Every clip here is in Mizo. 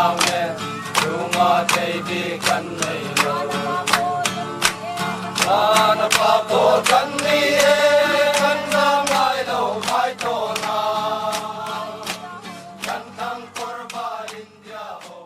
vang e, Chunga thei bik kan nei lo. Vana pa pawl kan ni e, kan zam ngai lo hmai tawn a. Kan thang kawr val India ho.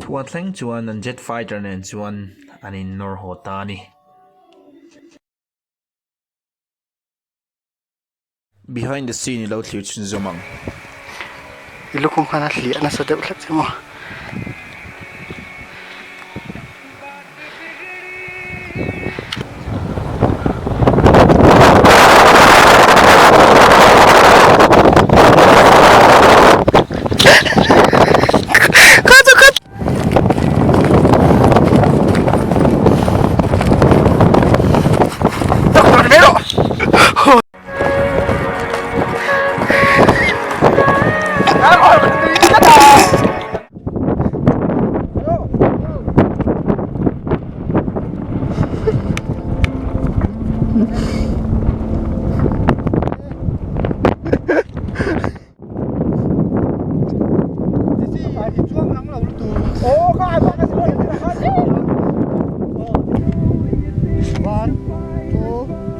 Thua thleng chuan an jet fighter nen chuan an in nawr haw ta a ni. Behind the scene i lo thlir chhun zawm ang. I lukhum khan a hliah nasa deuh hlek che maw.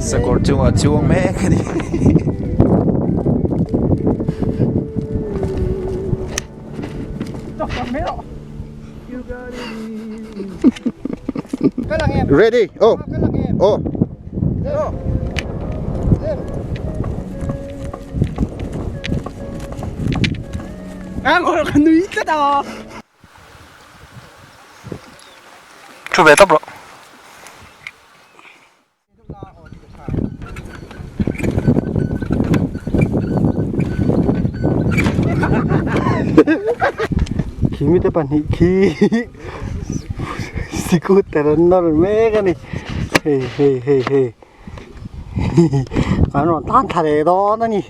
Sakawr chungah chuang mek a ni. Ready? Oh. Oh. Thu ve tawp rawh. Khi mite pahnih khi scooter an nawr mek a ni hei hei hei hei an rawn tan thla leh dawn a ni.